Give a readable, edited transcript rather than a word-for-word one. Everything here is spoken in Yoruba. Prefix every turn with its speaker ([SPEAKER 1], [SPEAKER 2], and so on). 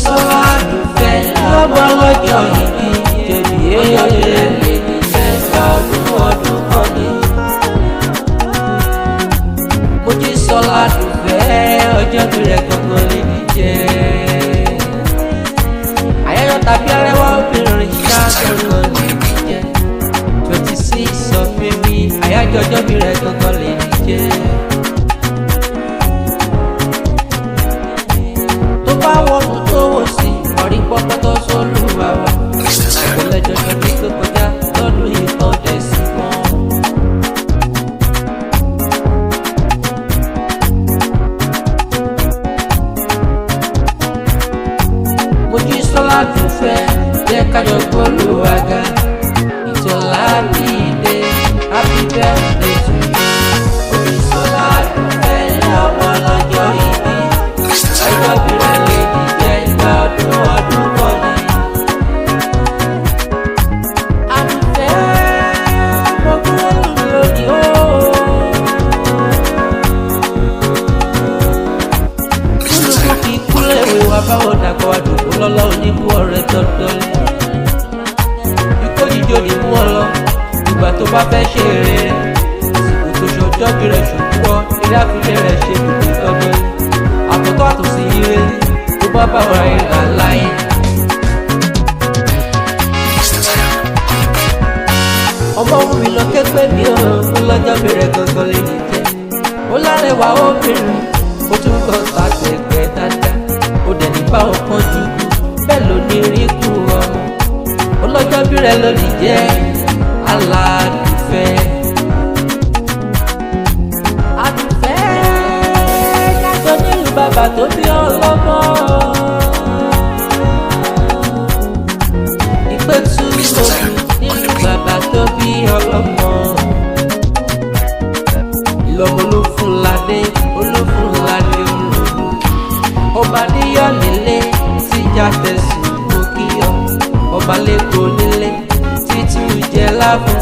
[SPEAKER 1] Mojísọ́lá Àdùfẹ́ lọ́mọ lọ́jọ́ ìbí jẹ̀bi ọjọ́ rẹ̀ lè ní jẹ́ ọdún ọdún kan ní. Mojísọ́lá Àdùfẹ́ ọjọ́ bí rẹ̀ gangan lè ní jẹ́. Àyájọ́ tàbí arẹwà obìnrin ṣá gangan lè ní jẹ́. 26 of May àyájọ́ ọjọ́ bí rẹ̀ gangan lè ní jẹ́. Tó bá wọnú tó wò sí ọ̀rí pọ́pọ́tọ́ sólù bàbá. Ọ̀pọ̀lẹ́jọjọ ní tó kọjá lọ́dún yìí kan dẹ̀ sí kan. Mojísọ́lá Àdùfẹ́ jẹ́ kájọ gbólúwàgà. Ìtọ́lá bíi happy birthday to you. Mojísọ́lá Àdùfẹ́ lọ́mọ lọ́jọ́ ìbí. Ọjọ́ bí rẹ̀ lè dìjẹ́ ìgbà ọdún ọdún kan ni. Àdùfẹ́ mo kúrò lónìí o. Kúlùkù kì í kúlẹ̀ ìwé wa báwo dàgbà wa dòkó lọ́lọ́ oníkú ọ̀rẹ́ dọ́dọ́lé. Ikú jíjó ni mú ọ lọ, ìgbà tó bá fẹ́ ṣe rere. Àsìkò tó ṣọjọ́ bí rẹ̀ ṣùkú ọ, eré àfilẹ̀ rẹ̀ ṣe dòkó dọ́dọ́lé. Àtọ̀tọ̀ àtòsí ire ni tó bá bá wa ìlà láyé. Ọmọ wù mí lọ kẹ́gbẹ́ mi ò ń lọ́jọ́ bẹ̀rẹ̀ gangan lè ní jẹ́. Ó lárẹwà obìnrin, ó tún kọ́ sàgbẹ̀gbẹ̀ dáadáa. Ó dẹ̀ ní báwọn kan jù kú, bẹ́ẹ̀ ló ní rí kú ọmọ. Ó lọ́jọ́ bẹ̀rẹ̀ ló ní jẹ́ Aládùfẹ́. Àdùfẹ́ jájọ nílùú bàbá tó bí ọlọ́mọ. Ìpẹ́tù òbí nílùú bàbá tó bí ọlọ́mọ. Ìlọ́mọ ló fún ládé, olófún ládé olóòlù. Ọba níyọ̀ nílé tíjà tẹ̀sùn kò kíyọ̀. Ọba lẹ́kọ̀ọ́ nílé títú jẹ́ láfún.